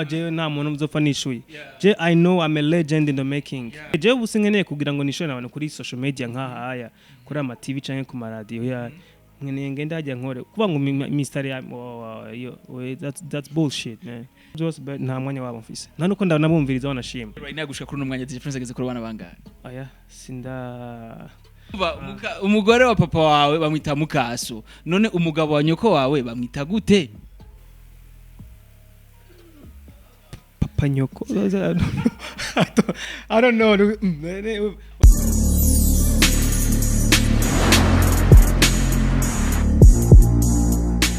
Jewe nta muntu uzopfa nishuye. Je, I know I'm a legend in the making. Jewe ubu sinkeneye kugira ngo nishure abantu kuri social media nk'ahaya, kuri ama TV canke ku maradiyo ya nkeneye ngende hajya nkore kuba ngo mistari ya yo that's bullshit, man. Byose nta mwanya wabo mfise, nta nuko ndanabumviriza wanashima. Right now, gushika kuri uno mwanya, DJ Prince ageze kuri bana bangahe? Aya sinda. Umugore wa papa wawe bamwita mukaso, none umugabo wa nyoko wawe bamwita gute? Papa nyoko, I don't know.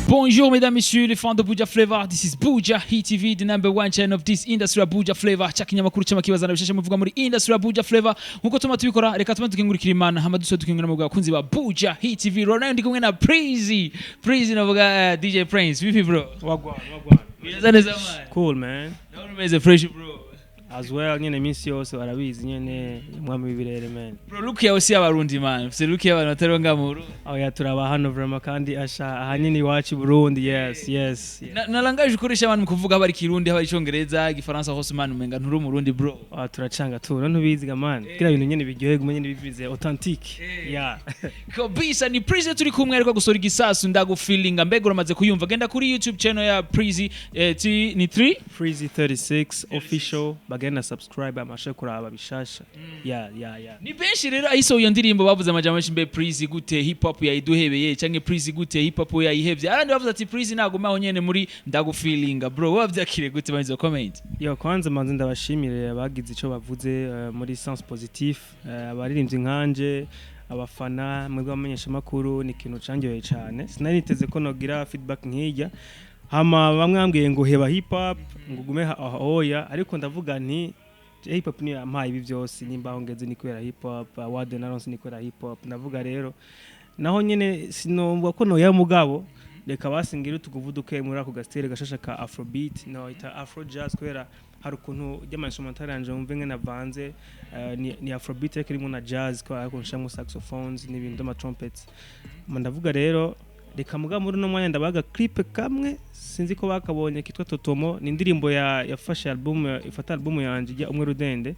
Bonjour mesdames, messieurs, les fans de Buja Flavor. This is Buja Hit TV, the number one channel of this industry ya Buja Flavor. Cha kinyamakuru cy'amakibazana bishashe muvuga muri industry ya Buja Flavor. Nkuko tuma tubikora, reka tuma dukengurikira Imana, hama dusubire dukengurira mu bakunzi ba Buja Hit TV. Rero ndi kumwe na Preezy. Preezy navuga DJ Prince. Vipi bro? Wagwan, wagwan. Bimeze neza man. Cool, man. Ndabona umeze fresh, bro. As well nyene, iminsi yose barabizi nyene, umwami w'ibirere, man. Bro, look yawe si y'abarundi, man. Ufise look y'abantu batari nga mu Burundi. Oya, turaba hano vraiment kandi asha ahanini iwacu i Burundi, yes. Na langage ukoresha abantu mu kuvuga, haba ari Kirundi, haba ari Icongereza, Igifaransa hose, man, umenga nturi umurundi, bro. Ah, turacanga tu none ubiziga, man, kugira ibintu nyene biryohe gume nyene bivize authentique, yeah. Kabisa, ni Preezy turi kumwe ariko gusora igisasu ndagufilinga. Mbega uramaze kuyumva? Genda kuri YouTube channel ya Preezy, T, ni 3 Freezy 36 official, bagenda subscribe amashe kuraba bishasha, yeah. Ni benshi rero ahisohoye iyo ndirimbo bavuze amajambo menshi: mbe Preezy gute hip hop yayiduhebeye, canke Preezy gute hip hop yayihevye? Abandi bavuze ati Preezy naguma aho nyene muri ndagufilinga. Bro, wowe wavyakiriye gute banizo comment? Yo, kwanza manze ndabashimire abagize ico bavuze muri sens positif, abaririmbyi nkanje, abafana, mwebwe abamenyesha makuru, ni ikintu cangyoheye cane. Sinari niteze ko nogira feedback nk'ijya. Hama bamwe bambwiye ngo heba hip hop, ngo ugume oya, ariko ndavuga nti je hip hop niyo yampaye ibi byose. Nimba aho ngeze ni kubera hip hop, award naronse ni kubera hip hop. Ndavuga rero naho nyene sinomva ko noya mugabo reka basingira utuguvu duke muri ako gastere gashasha ka afrobeat, no ita afro jazz, kubera hari ukuntu ry'ama instrumental yanje wumve ngene avanze, ni afrobeat ariko irimo na jazz, kubera ko nshiramwo saxophones n'ibintu by'ama trumpets. Ndavuga rero reka muga muri uno mwanya ndabaga clip kamwe, sinzi ko bakabonye, kitwa Totomo. Ni indirimbo yafashe album, ifata album yanje ijya umwe rudende.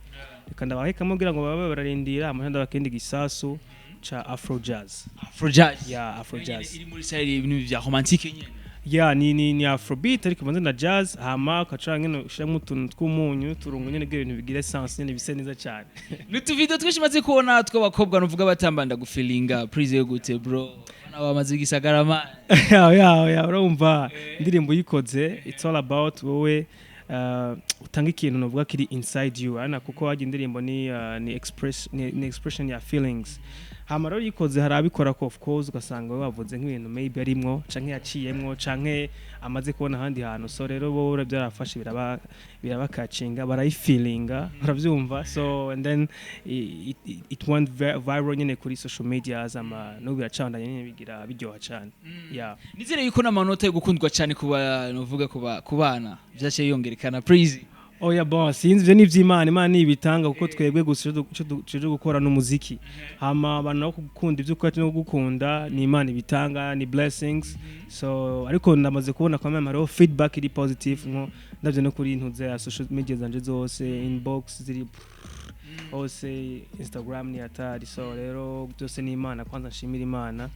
Reka ndabahe kamwe kugira ngo babe bararindira amahenda ndabakindi gisasu ca afro jazz. Afro jazz. Ya, afro jazz. Iri muri style ibintu vya romantique nyene. Ya, ni afrobeat ariko ivanze na jazz, hama ukacanga nyene ushiramo utuntu tw'umunyu turungo nyene kugira ibintu bigire sense nyene bise neza cyane. N'utuvideo twinshi maze kubona tw'abakobwa nuvuga batamba ndagufilinga. Preezy gute bro? Bana bamaze igisagara, man. Ya, urumva indirimbo uyikoze, it's all about wowe, utanga ikintu novuga kiri inside you ana, kuko wajya indirimbo ni expression ya feelings. Hama rero uyikoze hari abikora ko of course ugasanga we wavuze nk'ibintu maybe arimwo canke yaciyemwo canke amaze kubona ahandi hantu. So rero bo byarafashe birabakacinga, barayifilinga, baravyumva. So and then it went viral nyene kuri social media, ama n'ubu biracandanye nyene, bigira biryoha cane, yeah. Nizere yuko n'amanota yo gukundwa cyane kuba nuvuga kuba ku bana vyaciye yongerekana, Preezy. Oya, bon, sinzi ivyo ni ivy'Imana, Imana nibitanga, kuko twebwe gusa ico tuje gukora n'umuziki. Hama abantu nabo gukunda ivyo ukora no gukunda ni Imana ibitanga, ni blessings. So ariko ndamaze kubona kwa mama hariho feedback iri positive, nko ndavyo no kuri ntuze ya social media zanje zose, inbox ziri hose, Instagram ni atari. So rero byose ni Imana, kwanza nshimira Imana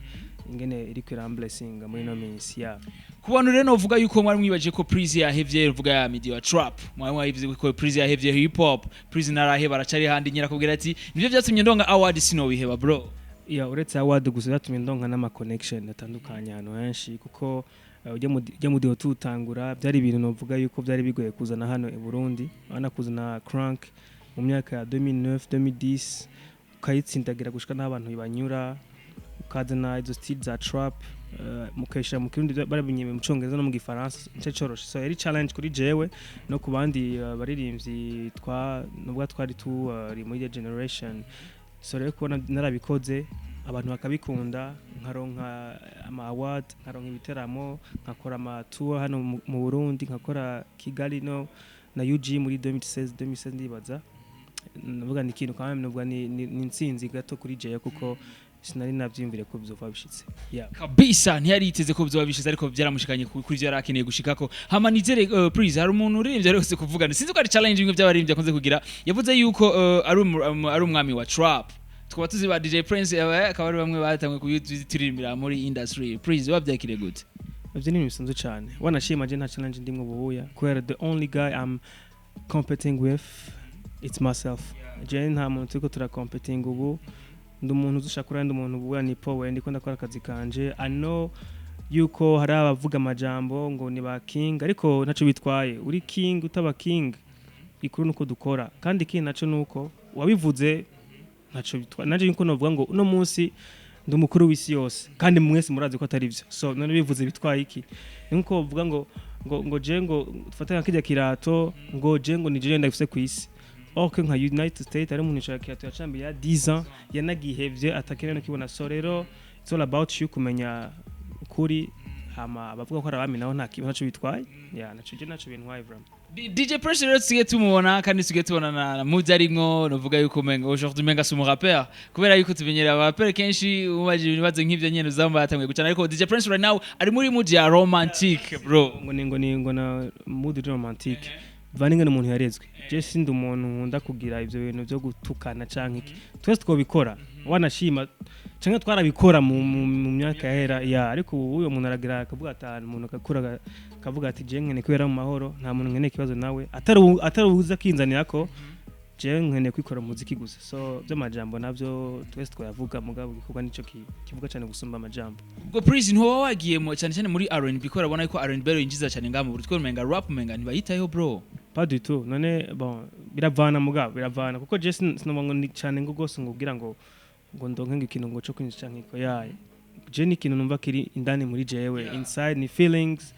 ingene iriko iramblessinga muri ino minsi, yeah. Ku bantu rero novuga yuko mwari mwibaje ko Preezy yahevye, uvuga ya midi wa trap, mwari mwabivuze ko Preezy yahevye hip hop, Preezy naraheba, aracari handi nyera kubwira ati nivyo vyatumye ndonga award, sinobiheba bro. Ya, uretse award gusa, byatumye ndonka n'ama connection atandukanye ahantu henshi, kuko ujya mu diho tuwutangura byari ibintu novuga yuko byari bigoye kuzana hano i Burundi. Urabona kuzana crunk mu myaka ya 2009, 2010, ukayitsindagira gushika n'aho abantu banyura, ukazana izo style za trap, mukayishira mu Kirundi, barabinyeme mu Congereza no mu Gifaransa, nico coroshe. So yari challenge kuri jewe no ku bandi baririmbyi twa nubwo twari turi muri iyo generation. So rero kubona narabikoze abantu bakabikunda, nkaronka ama award, nkaronka ibiteramo, nkakora ama tour hano mu Burundi, nkakora Kigali no na UG muri 2016, 2016 ndibaza. Ndavuga ni ikintu kandi novuga ni intsinzi gato kuri jewe kuko Sinari navyiyumvire ko bizova bishitse, yeah. Kabisa, ntiyari yiteze ko byoba bishize, ariko byaramushikanye kuri byo yari akeneye gushikako. Hama nizere, please, hari umuntu uririmbye arose kuvugana, sinzi ko ari challenge imwe by'abaririmbyi akunze kugira, yavuze yuko ari umwami wa trap. Tukaba tuzi ba DJ Prince, akaba ari bamwe batangiye kuyituririmbira muri industry. Please, wabyakiriye gute? Ivyo ni ibintu bisanzwe cane. Wanashima je nta challenge ndimwo bubuya, kubera the only guy I'm competing with, it's myself. Je nta muntu turiko turacompeting ubu. Ndi umuntu uzushakura, ndi umuntu ubuya ni power, ndiko ndakora akazi kanje. I know yuko hari abavuga amajambo ngo ni ba king, ariko ntaco bitwaye uri king utaba king. Ikuru nuko dukora, kandi ikindi naco nuko wabivuze ntaco bitwaye. Nanje yuko novuga ngo uno munsi ndi umukuru w'isi yose, kandi mwese murazi ko atari byo, so none bivuze bitwaye iki? Ni nkuko bavuga ngo je ngo dufate nka kirya kirato, ngo je ngo ni je ndagifise ku isi. Ok, nka United States ari umuntu yicara kirato yacambiye ya 10 ans, yanagihevye atakeneye no kibona. So rero it's all about you kumenya ukuri. Hama abavuga ko ari abami naho nta kintu, ntaco bitwaye. Yeah, naco je naco bintwaye vraiment. DJ Prince rero tusigaye tumubona, kandi tusigaye tubona na mood arimwo. Novuga yuko umenga aujourd'hui umenga si umurapeur, kubera yuko tumenyereye abarapeur kenshi umubajije ibibazo nk'ivyo nyene uzamba yatanguye gucana, ariko DJ Prince right now ari muri mood ya romantique, bro. Ngo ni na mood romantique bivana ingene umuntu yarezwe. Je sindi umuntu nkunda kugira ivyo bintu vyo gutukana canke iki. Twese twobikora, wanashima, canke twarabikora mu myaka yahera ya, ariko ubu uyo muntu aragira akavuga ati ahantu umuntu agakura akavuga ati je nkeneye kwibera mu mahoro, nta muntu nkeneye ikibazo nawe atari uza kinzanira ko je nkeneye kwikora umuziki gusa. So by'amajambo navyo twese twayavuga, mugabo igikorwa nico kivuga cyane gusumba amajambo. Ubwo Prince, ntiwoba wagiye cyane cyane muri R&B, ko urabona yuko R&B rero yinjiza cyane ngaha mu Burundi, ko umenga rap umenga ntibayitayeho, bro? Pas du tout. None bon, biravana, mugabo biravana, kuko je sinumva ngo ni cyane ngo gose ngo kugira ngo ndonke ngo ikintu ngo cyo kwinjiza canke iko yaye. Je ni ikintu numva kiri indani muri jewe, inside, ni feelings,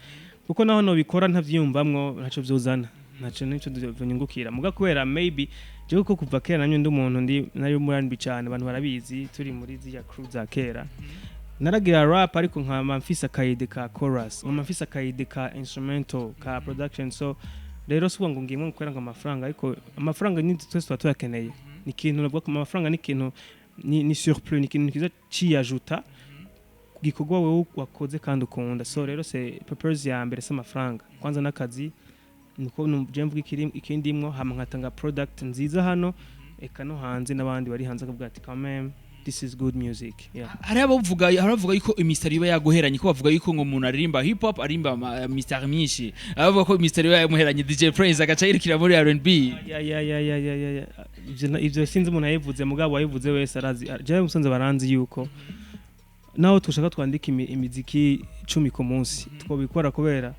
kuko naho nobikora ntavyiyumvamwo ntaco vyozana, ntaco nico vyonyungukira. Muga kubera maybe jewe ko kuva kera namye ndi umuntu ndi nari muri R&B cyane, abantu barabizi, turi muri ziriya crew za kera naragira rap, ariko nkama mfise aka idée ka chorus, nkama mfise aka idée ka instrumental, ka production. So rero si ngo ngimwe gukorera ngo amafaranga, ariko amafaranga ni twese tuba tuyakeneye. Ni ikintu navuga ko amafaranga ni ikintu ni surplus, ni ikintu kiza ciyajuta ku gikorwa wewe wakoze kandi ukunda. So rero c'est purpose ya mbere si amafaranga, kwanza n'akazi niko je mvuga ikindimwo, hama nkatanga product nziza hano eka no hanze, n'abandi bari hanze akavuga ati quand même this is good music, yeah. Hari abavuga yuko imisitari iba yaguheranye, ko bavuga yuko ngo umuntu aririmba hip hop aririmba imisitari myinshi. Abavuga ko imisitari iba yamuheranye, DJ Prince agaca yirukira muri R&B. Ya. Ivyo sinzi umuntu yabivuze, mugabo wabivuze wese arazi. Jewe musanze baranzi yuko naho tushaka twandika imiziki 10 ku munsi twobikora, kubera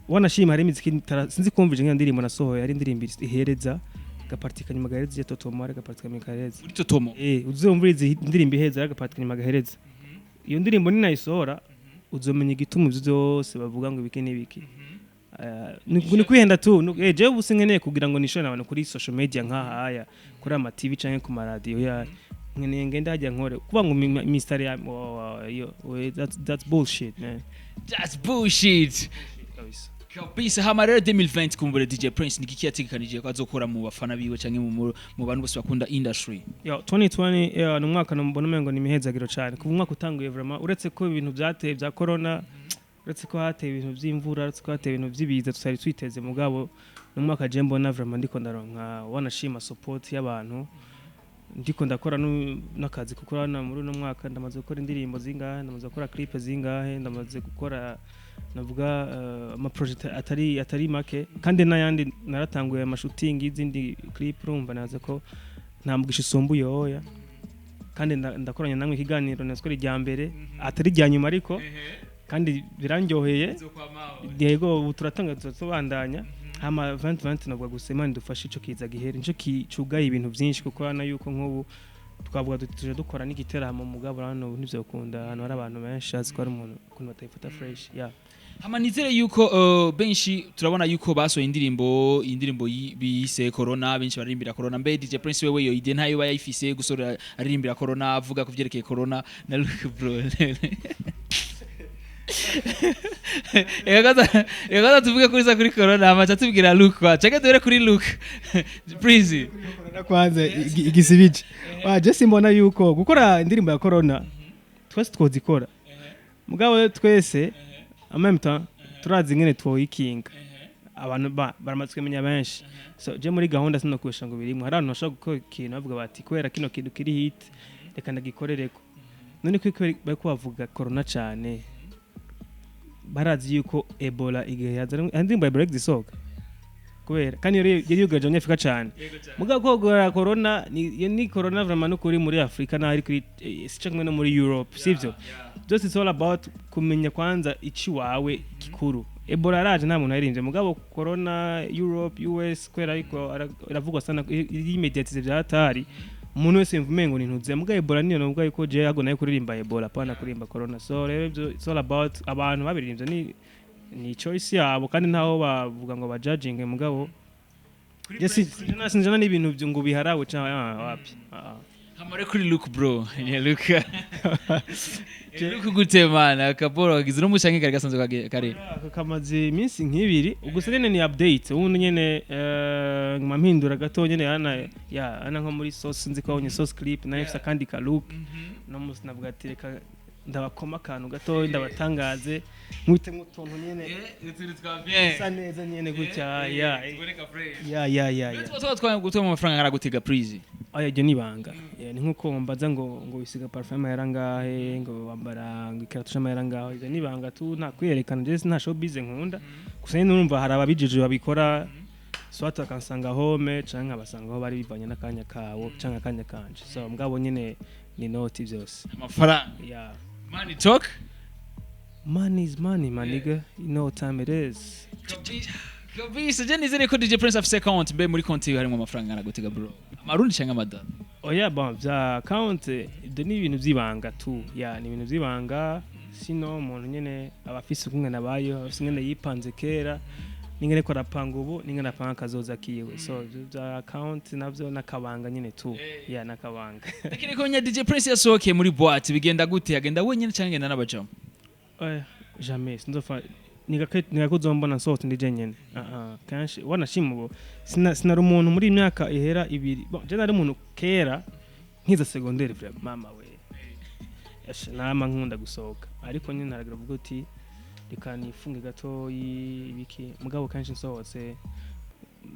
wanashima hari imiziki sinzi kumvije nk'iyo ndirimbo nasohoye, hari indirimbo ihereza gaparti kanyuma gahereza iya Totomo, hari agaparti kanyuma gahereza Muri Totomo. Eh, uzumviriza indirimbo iheza, hari agaparti kanyuma gahereza iyo ndirimbo. Ninayisohora uzomenya igituma ivyo byose bavuga ngo ibiki n'ibiki. Ni kwihenda tu. Jewe ubu sinkeneye kugira ngo nishore abantu kuri social media nk'ahaya kuri ama TV canke ku maradiyo ya nkeneye ngende hajya nkore kuba ngo mistari ya oh, yo, that's bullshit, man. That's bullshit. Kabisa. Kabisa. Hama rero 2020 kumbure DJ Prince nigiki yategekanije ko azokora mu bafana biwe canke mu bantu bose bakunda industry? Yo, 2020, yo, ni umwaka mbona umengo ni imihezagiro cyane kuva umwaka utanguye vraiment, uretse ko ibintu byateye bya corona, uretse ko hateye ibintu by'imvura, uretse ko hateye ibintu by'ibiza tutari twiteze, mugabo ni umwaka je mbona vraiment ndiko ndaronka wanashima support y'abantu, ndiko ndakora n'akazi, kuko urabona muri uno mwaka ndamaze gukora indirimbo zingahe, ndamaze gukora clip zingahe, ndamaze gukora navuga ama project atari make, kandi n'ayandi naratanguye amashooting y'izindi clip. Urumva naza ko nta mugisha usumbuye oya, kandi ndakoranye namwe ikiganiro natwo irya mbere atari irya nyuma, ariko kandi birandyoheye. Yego, ubu turatanga tubandanya. Hama 2020 navuga gusa Imana idufashe ico kiza gihere, nico kicugaye ibintu byinshi, kuko hano yuko nk'ubu twavuga duti tuje dukora n'igiteramo, mugabo hano ntivyokunda ahantu hari abantu benshi, azi ko hari umuntu ukuntu batayifata fresh, yeah. Hama nizere yuko benshi turabona yuko basohoye indirimbo bise Corona, benshi baririmbira Corona. Mbe DJ Prince wewe iyo idée ntayo bayifise gusorera aririmbira Corona, avuga ku vyerekeye Corona na look, bro? Reka tuvuge kuri za kuri corona, amaca tubwira look kwa cheke, duhere kuri look, please. Corona kwanza igisibije wa je simbona yuko gukora indirimbo ya corona twese twozikora, mugabo twese en même temps turazi ingene twoyikinga. Abantu baramaze kumenya benshi, so je muri gahunda sinokwesha ngo birimwe. Hari abantu bashobora gukora ikintu bavuga bati kubera kino kintu kiri hit, reka ndagikorereko. None kuko bariko bavuga corona cane, barazi yuko Ebola igihe yaza, indirimbo ya Ebola igisohoka kubera kandi yari yugarije Abanyafrika cane. Mugabo kogora corona ni corona vraiment nukuri muri Afrika naho ari kuri sico kumwe no muri Europe, sivyo? Byose it's all about kumenya kwanza ici wawe kikuru. Ebola yaraje, nta muntu yarinze, mugabo corona Europe, US, kubera ariko iravugwa sana, iri médiatisé bya hatari, umuntu wese yumva umengo ni ntuze. Mugabo Ebola niyo nubwo yuko je hago nayo kuririmba Ebola, pana kuririmba corona. So rero ibyo it's all about abantu babiririmbye, ni choice yabo, kandi ntaho bavuga ngo bajudging. Mugabo je sinjana n'ibintu ngo biharawe cyangwa wapi. Hamare kuri look, bro, ni look, look gute man? Akaboro kagize n'umushange kari gasanzwe kare. Aka kamaze iminsi nk'ibiri gusa nyene, ni update. Ubundi nyene nguma mpindura gato nyene ana ya ana nko muri sauce, nzi ko wabonye sauce clip nayo ifise akandi ka look. No musi navuga ati reka ndabakoma akantu gato, ndabatangaze, nkwitemwo utuntu nyene Utuntu twa bien. Bisa neza nyene gutya, ya ya ya ya ya. Tuba twa gutuma amafaranga aragutega, please? Oya, iryo ni ibanga. Yeah, ni nkuko mbaza ngo wisiga parfum y'amahera ngahe, ngo wambara ngo ikirato c'amahera ngaho. Iryo ni ibanga tu, nta kwiyerekana. Je nta showbiz nkunda gusa nyine, urumva hari ababijije babikora, soit bakansanga home canke nkabasanga aho bari, bivanye n'akanya kabo canke akanya kanje. So mugabo nyine ni noti byose. Amafaranga. Yeah. Money talk. Money is money, my nigga, you know what time it is. Kabisa. Je nizere ko DJ Prince afise account. Mbe muri konti yiwe harimo amafaranga aragutega, bro, amarundi canke amadolari? Oya, bon, vya account ibyo ni ibintu by'ibanga tu, ya, ni ibintu by'ibanga. Sino umuntu nyene aba afise ukungene abayeho, aba afise ingene yipanze kera n'ingene ko arapanga ubu n'ingene apanga akazoza kiwe. So ivyo vya account navyo n'akabanga nyene tu, ya, n'akabanga. Lakini ko nya DJ Prince yasohokeye muri boîte, bigenda gute? Agenda wenyene canke agenda n'abajama? Oya, jamais sinzofa nigake uzombona nsohotse ndi jenyene. Ah ah, kenshi wanashima ubu sinari umuntu muri iyi myaka ihera ibiri. Bon, je nari umuntu kera nkiza secondaire, vraiment, mama we. Yasha nama nkunda gusohoka, ariko nyine naragira uvuga uti reka nifunge gatoyi ibiki. Mugabo kenshi nsohotse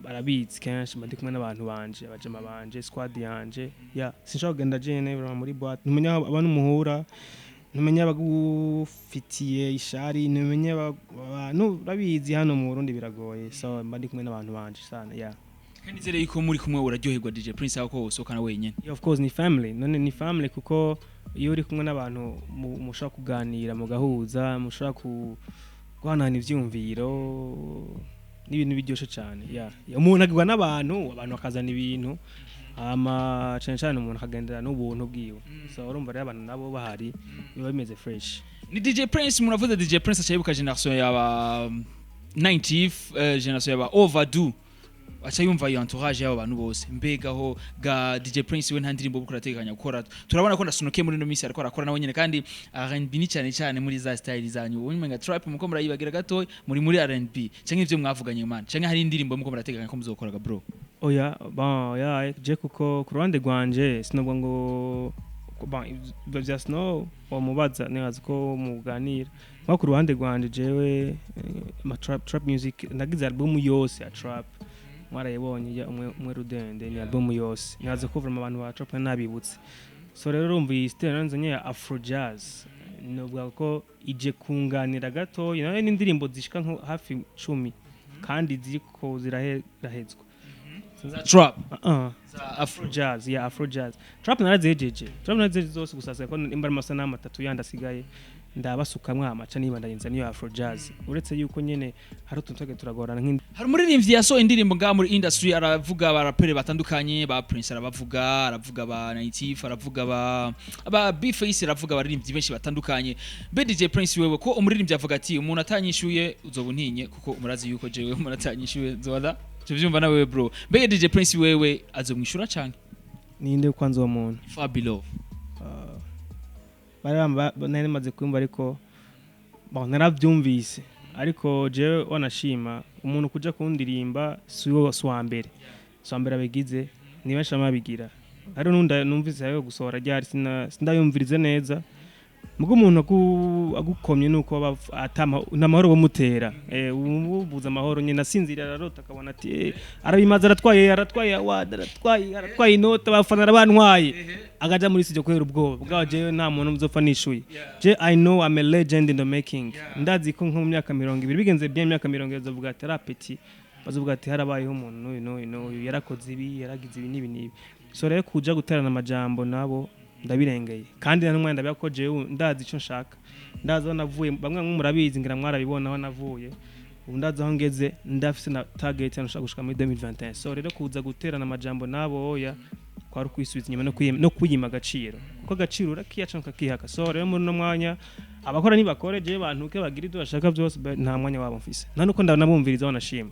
barabizi, kenshi mba ndi kumwe n'abantu banje, abajama banje, squad yanje. Ya, sinshobora kugenda jenyene vraiment muri boîte. Ntumenya abantu muhura, ntumenya abagufitiye ishari, ntumenya abantu, urabizi hano mu Burundi biragoye. So mba ndi kumwe n'abantu banje sana, yeah. Kandi nizere yuko muri kumwe uraryoherwa, DJ Prince, aho ko usohokana wenyene. Yeah, of course, ni family. None ni family, kuko iyo uri kumwe n'abantu mushobora kuganira, mugahuza, mushobora guhanahana ivyumviro n'ibintu biryoshe cyane. Yeah. Umuntu agirwa n'abantu, abantu bakazana ibintu, hama cyane cyane umuntu akagendera n'ubuntu bwiwe. So urumva rero abantu nabo bahari biba bimeze fresh. Ni DJ Prince. Muravuze DJ Prince acayibuka generation yaba 90, generation yaba overdue, aca yumva iyo entourage y'abo bantu bose. Mbega ho ga DJ Prince, we nta ndirimbo buriko urategekanya gukora? Turabona ko ndasunuke muri ino minsi ariko arakora nawe nyene, kandi R&B ni cyane cyane muri za style zanyu. Ubu umenga trap muko murayibagira gato, muri R&B, canke ivyo mwavuganye man, canke hari indirimbo muko murategekanya ko muzokoraga, bro? Oya, bon, ya, je kuko ku ruhande rwanje sinubwo ngo bon, ibyo bya snow wamubaza, nibaza ko muganira. Nko ku ruhande rwanje jewe ama trap music nagize album yose ya trap, mwarayibonye, ya umwe umwe rudende, ni album yose. Nibaza ko vraiment abantu ba trap nabibutse. So rero urumva iyi style nanzanye ya afro jazz, novuga ko ije kunganira gato nayo n'indirimbo zishika nko hafi 10 kandi ziriko zirahezwa. Za trap? Za afro? Afro jazz, ya, afro jazz. Trap narazihejeje, trap narazihejeje zose, gusa ko nimba ari amasanamu atatu yandi asigaye ndabasukamwo, amaca nibandanyiza niyo afro jazz, uretse yuko nyene hari utuntu twagiye turagorana nk'indi. Hari umuririmbyi yasohoye indirimbo ngaha muri industry, aravuga abaraperi batandukanye, ba Prince arabavuga, aravuga ba Native, aravuga ba B-Face, aravuga abaririmbyi benshi batandukanye. Mbe DJ Prince, wewe ko umuririmbyi avuga ati umuntu atanyishuye uzoba untinye, kuko umurazi yuko jewe umuntu atanyishuye nzoba tuvyumva na wewe, bro. Mbega DJ Prince, wewe azomwishura canke? Ninde kwanza uwo muntu? Fabilove. Bari nari maze kumva, ariko Bon, naravyumvise, ariko jewe wanashima umuntu kuja kundirimba si uwa mbere, si uwa mbere abigize, ni benshi bamabigira. Hari n'undi numvise ayo gusohora ryari, sindayumvirize neza. Mugo umuntu agukomye nuko aba atama n'amahoro bamutera, umubuza amahoro nyine, asinzira ararota akabona ati arabimaze, aratwaye, aratwaye award, aratwaye inota, abafana arabantwaye, agaja muri studio kubera ubwoba bwawe. Jewe nta muntu muzopfa nishuye. Je, I know I'm a legend in the making. Ndazi ko nko mu myaka 20, bigenze bien, imyaka 20 bazovuga ati ari petit, bazovuga ati harabayeho umuntu n'uyu n'uyu n'uyu, yarakoze ibi, yaragize ibi n'ibi n'ibi. So rero kuja guterana amajambo nabo ndabirengeye, kandi nta n'umwanya ndabira ko jewe ndazi ico nshaka, ndazi aho navuye. Bamwe bamwe murabizi, ngira mwarabibona aho navuye, ubu ndazi aho ngeze, ndafise na target nshaka gushika muri 2021. So rero kuza guterana amajambo nabo, oya, kwari ukwisubiza inyuma no kwiyima agaciro, kuko agaciro urakiyaca ukakihaka. So rero muri uno mwanya abakora nibakore, jewe bantuke bagira ibyo bashaka byose, but nta mwanya wabo mfise, nta nuko ndanabumviriza banashima.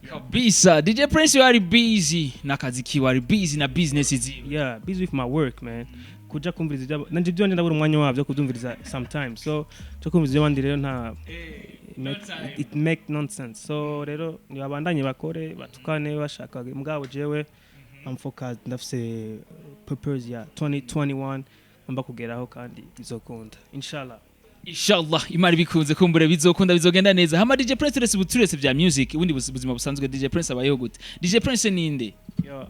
Kabisa, DJ Prince ari busy n'akazi kiwe, ari busy na business ziwe. Yeah, busy with my work, man. Kuja kumviriza ibyabo, nanje ibyo ndabura umwanya wabyo kubyumviriza sometimes, so cyo kumviriza iby'abandi rero nta it make nonsense. So rero nibabandanye bakore, batukane bashaka, mugabo jewe I'm focused, ndafise purpose ya 2021 ngomba kugeraho, kandi bizokunda, inshallah. Inshallah, Imana ibikunze, kumbure bizokunda, bizogenda neza. Hama DJ Prince, turetse ubu, turetse vya music, ubundi buzima busanzwe DJ Prince abayeho gute? DJ Prince ninde? Yo,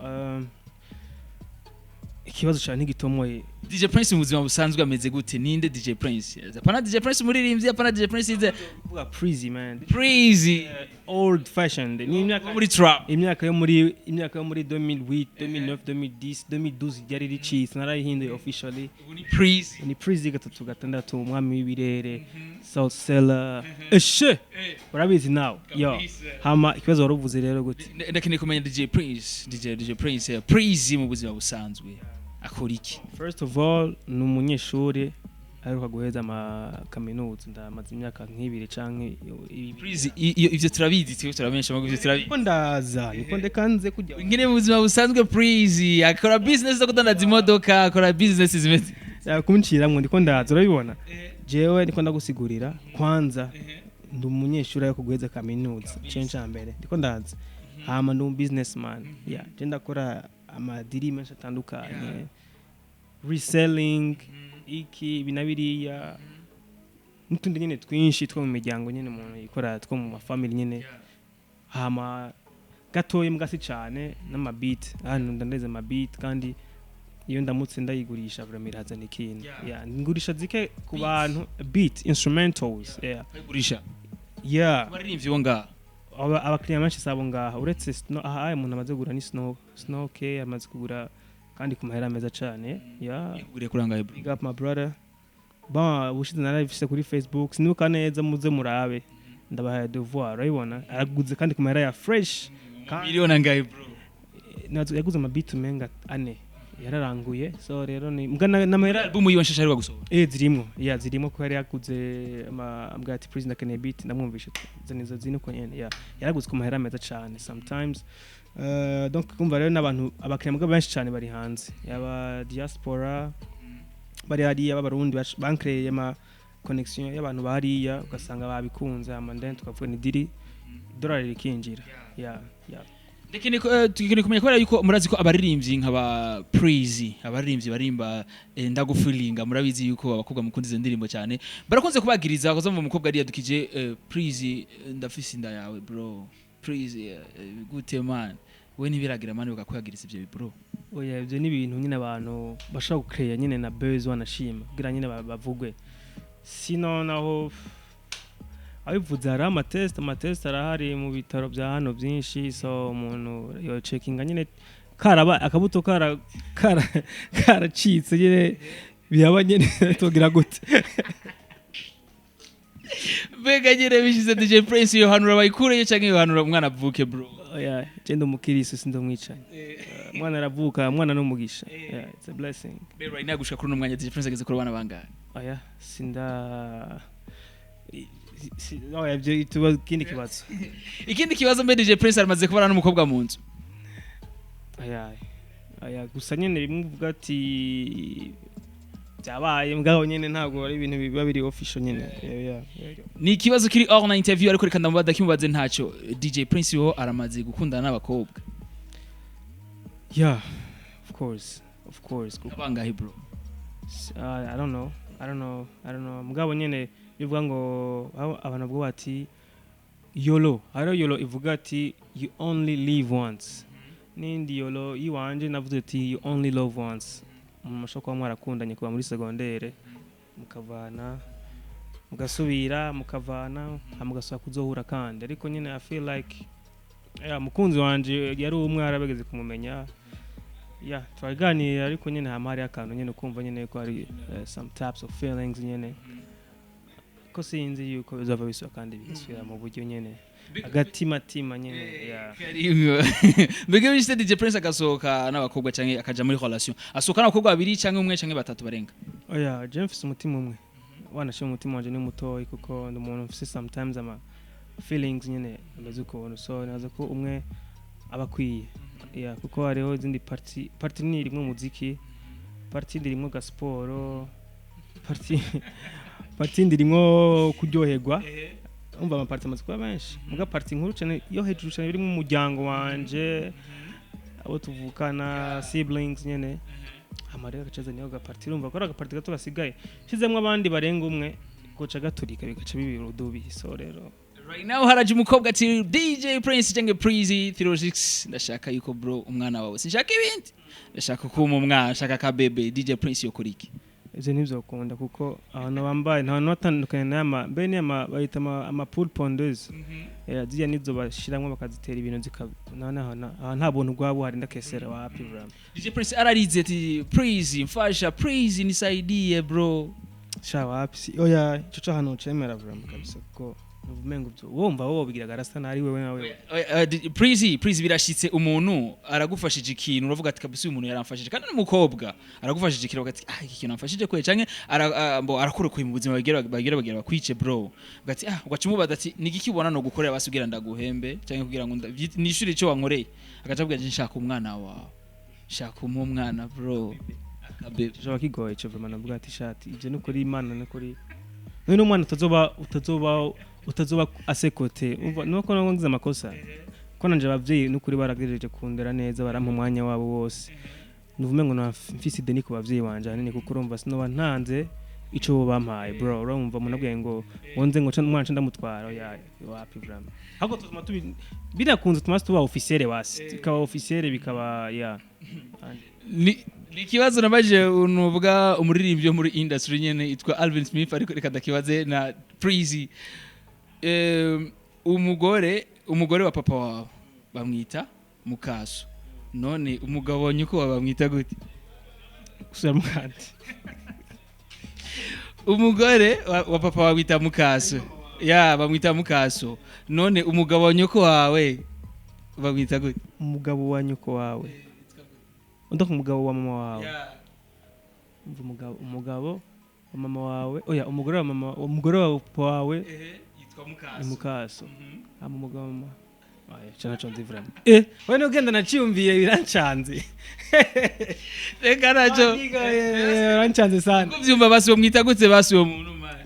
ikibazo cyane ntigitomoye. DJ Prince mu buzima busanzwe ameze gute? Ninde DJ Prince? Apana DJ Prince umuririmbyi, apana DJ Prince ize. Kuvuga Preezy, man. Preezy. Old fashioned, ni imyaka muri trap. Imyaka yo muri 2008, 2009, 2010, 2012 ryari ricitse, narayihinduye officially. Ubu ni Preezy. Ni Preezy 36, umwami w'ibirere, South Seller eshe, urabizi nawe, yo. Kabisa. Hama ikibazo waruvuze rero gute? Ndakeneye kumenya DJ Prince, DJ Prince, Preezy mu buzima busanzwe akora iki? First of all, ni umunyeshuri aheruka guheza ama kaminuza, ndamaze imyaka nk'ibiri canke ibiri. Preezy, ivyo turabizi, twebwe turamenyesha amakuru, ivyo turabizi. Niko ndaza, niko ndekanze kujya. Ngene mu buzima busanzwe Preezy akora business zo kudandaza imodoka, akora business zimeze Kunciramwo, ndiko ndaza, urabibona, jewe ndiko ndagusigurira. Kwanza ndi umunyeshuri aheruka guheza kaminuza, cyo ca mbere, ndiko ndaza. Hama ndi umu businessman, yeah, je ndakora amadiri menshi atandukanye, reselling, iki, ibi na biriya n'utundi nyine twinshi two mu miryango nyine umuntu yikora, two mu mafamily nyine. Hama gatoya mbwa si cyane n'amabeat, hano ndandeze amabeat, kandi iyo ndamutse ndayigurisha vraiment irazana ikintu. Yeah, ngurisha zike ku bantu, beat instrumentals, yeah. Bayigurisha Yeah. abaririmbyi bo ngaha? Abakiriya benshi sabo ngaha, uretse Snow. Aha umuntu amaze kugura ni Snow, Snow K amaze kugura, kandi ku mahera meza cyane, yeah. Yakuguriye kuri angahe, bro? Big up my brother. Bon, ubushize narabifise kuri Facebook, sinibuka neza, muze murabe, ndabahaye devoir, urabibona, araguze kandi ku mahera ya fresh. Miliyoni angahe, bro? Yaguze amabeat umenga ane, yararanguye. So rero ni mbwa n'amahera. Album yiwe nshasha aheruka gusohora? Zirimo, yeah, zirimo, ko yari yaguze ama ambwira ati "Please, ndakeneye beat", ndamwumvisha zanizo zino ko nyene, yeah, yaraguze ku mahera meza cyane sometimes. Donc kumva rero n'abantu, abakiriya mugabo benshi cyane bari hanze, yaba diaspora bari hariya b'Abarundi, bankreye ama connection y'abantu bahariya, ugasanga babikunze, hama then tukavuga ni deal, idolari rikinjira, yeah. Tukeneye kumenya kubera yuko murazi ko abaririmbyi nk'aba Preezy, abaririmbyi barimba ndagufilinga, murabizi yuko abakobwa mukunda izo ndirimbo cyane, barakunze kubagiriza bakoze mu mukobwa ariyadukije Preezy, ndafise inda yawe, bro. Preezy, gute man, we ntibiragira man bakakwagiriza ivyo bro? Oya, ibyo ni ibintu nyine abantu bashobora gukeya nyine na buzz, wanashima kugira nyine bavugwe. Sino naho abivuze, hari amatest, amatest arahari mu bitaro bya hano byinshi, so umuntu yo checkinga nyine karaba akabuto kara kara karacitse nyine, biraba nyine, tugira gute? Mbega nyine bishize DJ Prince yohanura bayikureyo canke yohanura umwana avuke, bro? Oya, je ndi umukirisu, sindi umwicanyi. Umwana aravuka, umwana ni umugisha, yeah, it's a blessing. Be right now, gushika kuri uno mwanya DJ Prince ageze kuri abana bangahe? Oya, sinda oya, ibyo tuba ikindi kibazo. Ikindi kibazo, mbe DJ Prince aramaze kubana n'umukobwa mu nzu? Aya aya, gusa nyine bimwe uvuga ati Byabaye mugabo nyene ntabwo ari ibintu biba biri official nyene. Yeah. Ni ikibazo kiri hors na interview, ariko reka ndamubaza, kimubaze ntacyo. DJ Prince ho aramaze gukundana n'abakobwa? Yeah, of course, of course. Abangahe, bro? I don't know, I don't know, I don't know. Mugabo nyene bivuga ngo aho abantu bavuga bati YOLO, hariho YOLO ivuga ati "You only live once", n'indi YOLO yiwanje navuze ati "You only love once". Umuntu mushobora kuba mwarakundanye kuva muri secondaire, mukavana, mugasubira, mukavana, hama mugasubira kuzohura kandi. Ariko nyine I feel like, yeah, mukunzi wanje yari umwe, arabegeze kumumenya. Yeah, turaganira, ariko nyine hama hariho akantu nyine ukumva nyine ko hari some types of feelings nyine, ko sinzi yuko bizava bisubira kandi bigasubira mu buryo nyine agatimatima nyine, yeah. Karimwe. Mbega bishite DJ Prince agasohoka n'abakobwa canke akaja muri relation, asohoka n'abakobwa babiri canke umwe canke batatu barenga? Oya, je mfise umutima umwe, wanashima umutima wanje ni mutoyi, kuko ndi umuntu mfise sometimes ama feelings nyine ameze ukuntu, so naza ko umwe aba akwiye, yeah, kuko hariho izindi partie. Partie ni irimwo umuziki, partie indi irimwo gasiporo, partie indi irimwo kuryoherwa. Umva, ama parties amaze kuba menshi, muga partie nkuru cyane yo hejuru cyane birimo umuryango wanje, abo tuvukana, siblings nyene. Hama rero agacaza niyo ga partie, urumva ko ari aga partie gato gasigaye, shizemwo abandi barenga umwe goca gaturika, bigaca bibira udubi. So rero Right now haraje umukobwa ati: "DJ Prince cyangwa Prizy 06, ndashaka yuko, bro, umwana wawe, sinshaka ibindi, ndashaka kuma umwana, ndashaka ka bebe." DJ Prince yokora iki? Ivyo ntivyokunda, kuko abantu bambaye nta bantu batandukanye n'ama mbe ni ama bayita ama poule pondeuse. Ziriya nizo bashiramwo bakazitera ibintu zika nta nta buntu bwaba buhari, ndakesera wapi, bro. DJ Prince ararize ati: "Prizy, mfasha, Prizy, nisaidie, bro." Sha, wapi, si oya, ico co hano cemera, bro, kabisa, kuko umengo byo wumva wowe bigira garasa nari wewe nawe. Prizy, Prizy, birashitse umuntu aragufashije ikintu, uravuga ati: "Kabisa uyu muntu yaramfashije", kandi n'umukobwa aragufashije ikintu, ati: "Ah, iki kintu amfashije kwe", canke mbo arakurokoye mu buzima, bagira bakwice, bro, ugati ah, ugaca umubaza ati: "Ni igiki ubona no gukorera basi kugira ndaguhembe canke kugira ngo nishure ico wankoreye?" Agaca avuga ati: "Nshaka umwana wawe, shaka umpe umwana, bro, akabebe." Cyo kigoye ico vraiment. Navuga ati shati ivyo ni kuri Imana, ni kuri none umwana utazoba asekote. Umva, nuko ngize amakosa ko nanje abavyeyi nukuri baragerageje kundera neza, barampa umwanya wabo wose. Nuvume ngo mfise ideni ku bavyeyi banje ahanini, kuko urumva sinoba ntanze ico bo bampaye, bro. Urumva umuntu abwiye ngo wonze ngo umwana nca ndamutwara, oya, wapi, vraiment. Ahubwo tuzuma tubi birakunze tuma tuba officiel, basi bikaba officiel, bikaba ya. Ni ikibazo nabajije nuvuga umuririmbyi wo muri industry nyene yitwa Alvin Smith, ariko reka ndakibaze na Prizy. Umugore wa papa wawe bamwita mukaso, none umugabo wa nyoko wawe bamwita gute? Gusubira mu kandi? Umugore wa papa wawe bita mukaso, ya, bamwita mukaso, none umugabo wa nyoko wawe bamwita gute? Umugabo wa nyoko wawe, undi umugabo wa mama wawe? Umva, umugabo wa mama wawe, oya, umugore wa mama, umugore wa papa wawe. Yitwa Ni mukaso. Mukaso. Hama umugabo wa mama, oya, ico naco nzi vraiment. Wewe nugenda naciyumviye, birancanze. Reka naco. Birancanze sana. Kuvyumva basi, bamwita gute basi uwo muntu, man?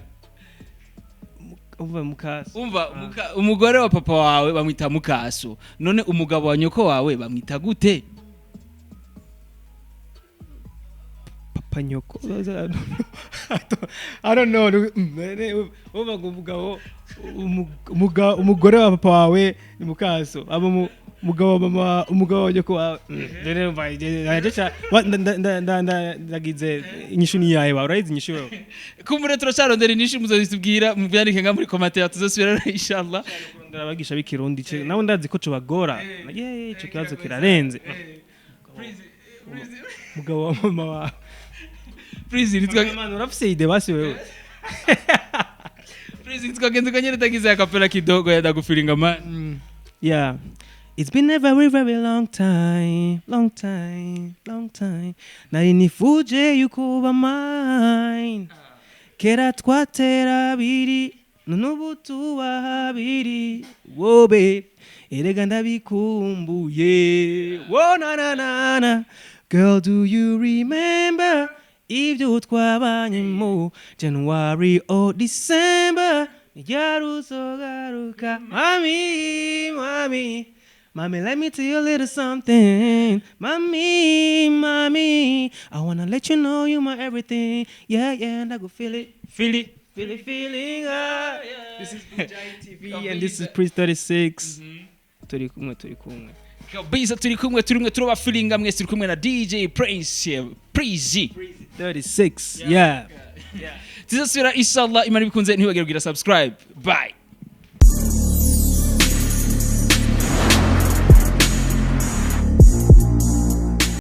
Umva, mukaso. Umva, umugore wa papa wawe bamwita mukaso, none umugabo wa nyoko wawe bamwita gute? Papa nyoko, I don't know. Uvuga ngo umugabo umugore wa papa wawe ni mukaso, aba umugabo wa mama, umugabo wa nyoko wawe. Rero umva, ndagize inyishu ni yawe, ba urayizi inyishu wewe? Kumbure turacarondera inyishu, muzozitubwira, muvyandike nga muri commentaire, tuzosubira inshallah. Kurondera abagisha b'ikirundi nabo ndazi ko cobagora. Ye, ico kibazo kirarenze. Umugabo wa mama wawe. Please, nitwa Mama, urafise idée basi wewe? Please, twagenze kanyere tagize akapela kidogo ya ndagufiringa, man. Yeah. It's been a very, very long time, long time, long time. Nari nifuje yuko uba mine. Kera twatera abiri, none ubu tuba habiri. Wobe, erega ndabikumbuye. Wo na na na na. Girl, do you remember? Ibyo twabanyemo January or December, ntiryari uzogaruka? Mami, mami, mami, let me tell you a little something. Mami, mami, I wanna let you know you my everything. Yeah, and I go feel it. Feel it. Feel it, feeling. This is Buja TV and this is Priest 36. Turi kumwe, turi kumwe. Kabisa, turi kumwe, turi kumwe, turaba feelinga mwese. Turi kumwe na DJ Prince Prizi. 36, yeah. Tuzasubira inshallah, Imana ibikunze. Ntibagire kugira subscribe. Bye.